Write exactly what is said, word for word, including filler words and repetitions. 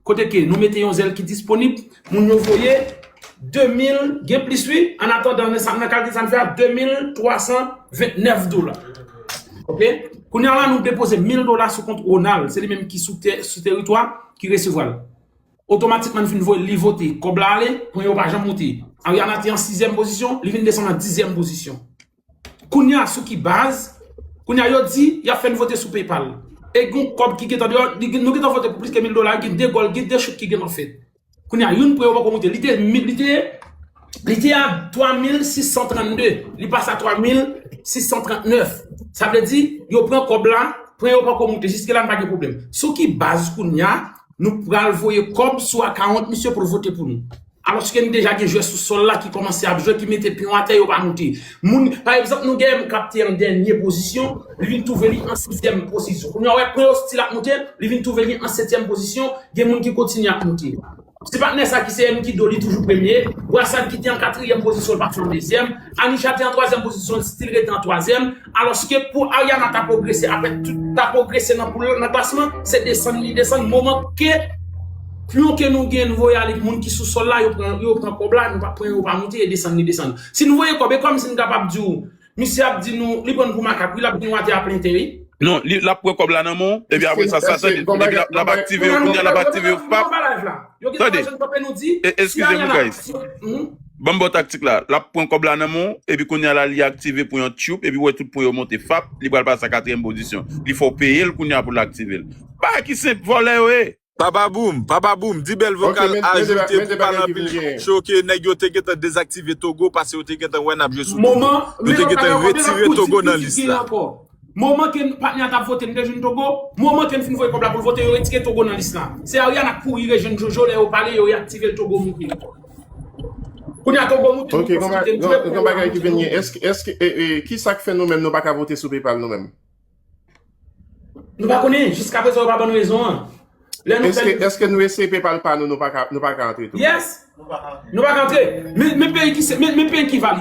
Kote ke nou mete yon zèl ki disponib, moun yo voye de mil, gen plis wi, an atandan, nan sa, nan kalkil sa m fè a, de mil twa san vennèf dola. Oke? Kounye a la, nou depoze mil dola sou kont Ronald, se li menm ki sou tè, sou teritwa, ki resevwa l. Otomatikman, n fin voye li vote, kòb la ale, pwen yo pa janm moute. Ariana te an sizyèm pozisyon, li vin desann an dizyèm pozisyon. Kounye a, sou ki baz? Kounye a, yo di, y ap fè n vote sou PayPal. E gen kòb ki gentan deyò, li gen- nou gentan vote pou plis ke mil dola, gen de gòl, gen de chout ki gentan fèt. Kounye a, youn pwen yo poko moute. Li te, mi- li te, li te a twa mil sis san trannde, li pase a twa mil sis san trannèf. Sa vle di, yo pran kòb la, pwen yo poko moute. Jiske la, n pa gen pwoblèm. Sou ki baz kounye a, nou pral voye kòb sou akawont misye pou l vote pou nou? Alòske n deja gen jwè sou sòl la ki kòmanse ap jwe, ki mete pyon atè, yo pa moute. Moun, pa egzanp, nou gen M K te an dènye pozisyon, li vin twouve li an sizyèm pozisyon. Kounye a, wè, pwen yo still ap moute, li vin twouve li an setyèm pozisyon, gen moun ki kontinye ap moute. Ti patnè sa ki se M Kido, li toujou premye. Brassard ki te an katriyèm pozisyon, l pa fè an dezyèm. Anisha te an twazyèm pozisyon, l still rete an twazyèm. Alòske pou Ariana ta pwogrese, apre tout ta pwogrese nan poul, nan klasman, se desann li desann. Moman ke pyon ke nou gen, nou voye ale, moun ki sou sòl la, yo pran, yo pran kòb la, nou pa pran, yo pa moute, e desann li desann. Si nou voye kòb, e kòmsi n kapab di w, misye ap di nou, li pran n pou makak, wi, l ap di nou atè a plen tè, wi. Non, li, l ap pran kòb la nan men w, epi apre sa, sa, tande, epi l ap, l ap aktive yo, kounye a l ap aktive yo, pap. Tande. Yo gen twa jèn kanpe nou di, e, eskize m, guys. Ban m ba w taktik la. L ap pran kòb la nan men w, epi kounye a la, li aktive pou yon tube, epi w wè tout pwen yo monte, fap, li pral pase a katriyèm pozisyon. Li fè w peye l kounye a pou l aktive l. Bagay ki senp, vòlè yo ye. Papa Boom, Papa Boom, di bèl vokal, ajoute pou pa l anpil cho ke nèg yo te gentan dezaktive Togo, paske yo te gentan wè n ap jwe sou Togo. Yo te gentan retire Togo nan lis la. Moman ke patnè a t ap vote, nou te jwenn Togo. Moman ke n fin voye kòb la pou l vote, yo retire Togo nan lis la. Se Ariana k kouri rejwenn Jojo, lè yo pale, yo reaktive l, Togo moute. Kounye a Togo moute. Ok, nou konfwonte, nou twouve pwen yo pa moute. Èske, èske, e, e, ki sa k fè nou menm nou pa ka vote sou PayPal nou menm? Nou pa konnen, jiskaprezan yo pa ban nou rezon an. Lè nou fè. Èske, èske nou eseye PayPal pa nou, nou pa ka, nou pa ka antre tou? Yes! Nou pa ka antre. Men, men peyi ki se, men, men peyi ki valid.